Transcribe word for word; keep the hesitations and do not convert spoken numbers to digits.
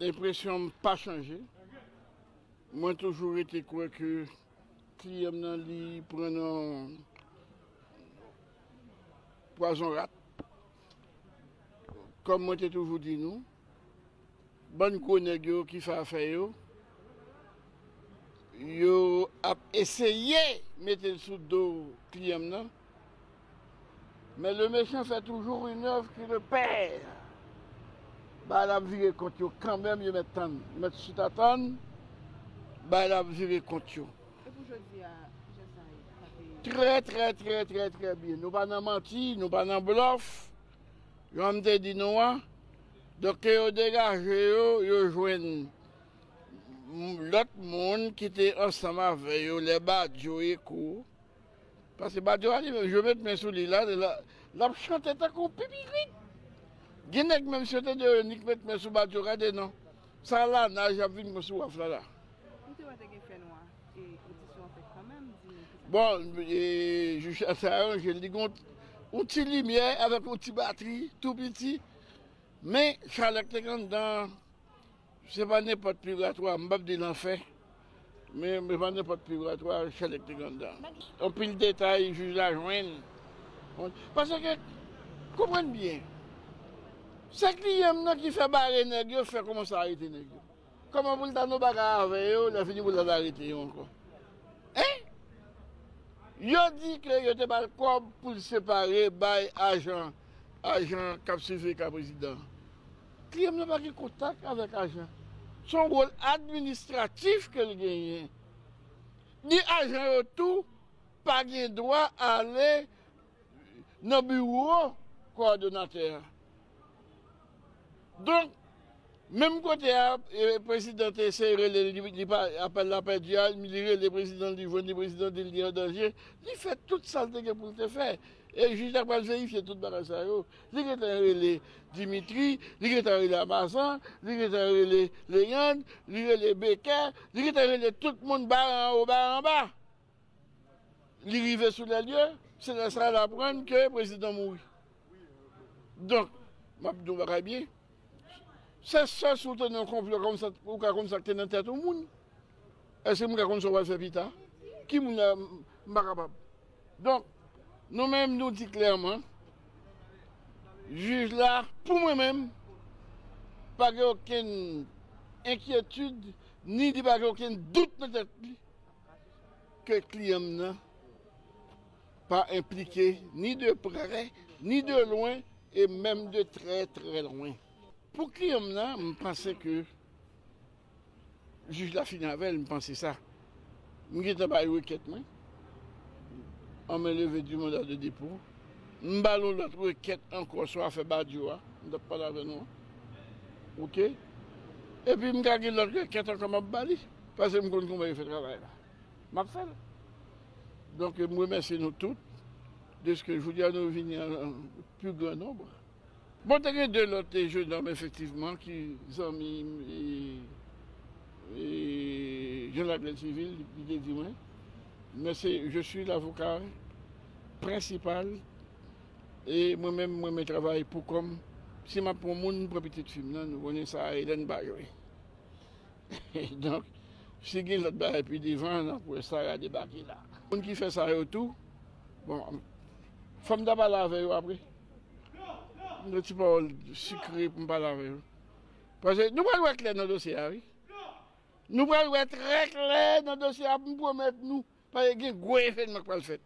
Enpresyon m pa chanje. Mwen toujou rete kwè ke kliyan m nan li pran nan pwazon rat. Kòm mwen te toujou di nou, bann gwo nèg yo ki fè afè yo, yo ap eseye mete l sou do kliyan m nan. Mais le méchant fait toujours une œuvre qui le perd. Bagay la ap vire kont yo kanmenm, yo mèt tann, yo mèt chita tann, bagay la ap vire kont yo. E pou jodi a, kijan sa ye? Trè, trè, trè, trè, trè byen. Nou pa nan manti, nou pa nan blòf. Jan m te di nou an. Donk, ke yo degaje yo, yo jwenn lòt moun ki te ansanm avè yo lè Badio Eko. Paske Badio a li menm, yo met men sou li la, la, l ap chante tankou pipirit. Gen nèg menm si yo te de yo nik met men sou Badio, gade non. Sa la naj ap vin kon sou waf la la. M te wè te gen fènwa, e odisyon an fèt kanmenm, di nou kisa. Bon, e, jij la te aranje l, li gen yon ti limyè avèk yon ti batri tou piti. Men, chalè k te gen anndan, se pa nenpòt piratwa, m p ap di lanfè, men, men pa nenpòt piratwa, chalè k te gen anndan. Anpil detay, jij la jwenn. Paske, konprann byen, se kliyan m nan ki fè bare nèg yo, fè kòmanse arete nèg yo. Kòman pou l ta nan bagay avè yo, lè fini pou l al arete yo ankò? Hein? Yo di ke yo te ba l kòb pou l separe bay ajan, ajan k ap siveye ka prezidan. Kliyan m nan pa gen kontak avèk ajan. Se yon wòl administratif ke l genyen. Ni ajan yo tou pa gen dwa ale nan biwo kowòdonatè a. Donk, menm kote a, e, prezidan te eseye rele l, li, li pa, apèl la pèdi a, li rele prezidan, li jwenn li, prezidan di l li an danje. Li fè tout sa l te gen pou l te fè. E jij la pral verifye tout bagay sa yo. Li gentan rele Dimitri, li gentan rele Amazan, li gentan rele Leyann, li rele Bekè, li gentan rele tout moun, bare anwo, bare anba. Li rive sou lè lye, se lè sa l aprann ke prezidan mouri. Donk, m ap di w bagay byen. Se sèl si w te nan konplo kòmsa, ou ka konn sa k te nan tèt yon moun. Èske m ka konn sa w pral fè pita? Ki moun la, m pa kapab. Donk, nou menm, nou di klèman, jij la, pou mwen menm, pa gen okenn enkyetid, ni li pa gen okenn dout nan tèt li ke kliyan m nan pa enplike ni de prè, ni de lwen, e menm de trè, trè lwen. Pou kliyan m nan, m panse ke jij la fini avè l, m panse sa. M gentan bay rekèt mwen an men leve di manda de depo. M ba l yon lòt rekèt ankò sou afè Badio a, m t ap pale avè nou an. Oke? Epi m ka gen lòt rekèt ankò m ap ba li, paske m konn kòman yo fè travay la. M ap fè l. Donk, m remèsye nou tout, dèske jodi a nou vini an, an pli gran nonb. Bon, te gen de lòt, e, jenòm, efektivman, ki zanmi m, e, e, Jean Laglèt Civil, li te di mwen, men se, je suis l'avocat principal, e mwen menm, mwen, mwen travay pou kò m. Si m ap pran moun, m pran pitit fi m nan, nou konnen sa, Hélène pa jwe. Donk, si gen lòt bagay pi devan, n ap wè Sara debake la. Moun ki fè sa yo tou, bon, fò m ta pale avè yo apre. Yon ti pawòl sikre pou m pale avè yo. Paske nou pral wè klè nan dosye a, wi. Nou pral wè trè klè nan dosye a, m pwomèt nou. Paske gen gwo evènman k pral fèt.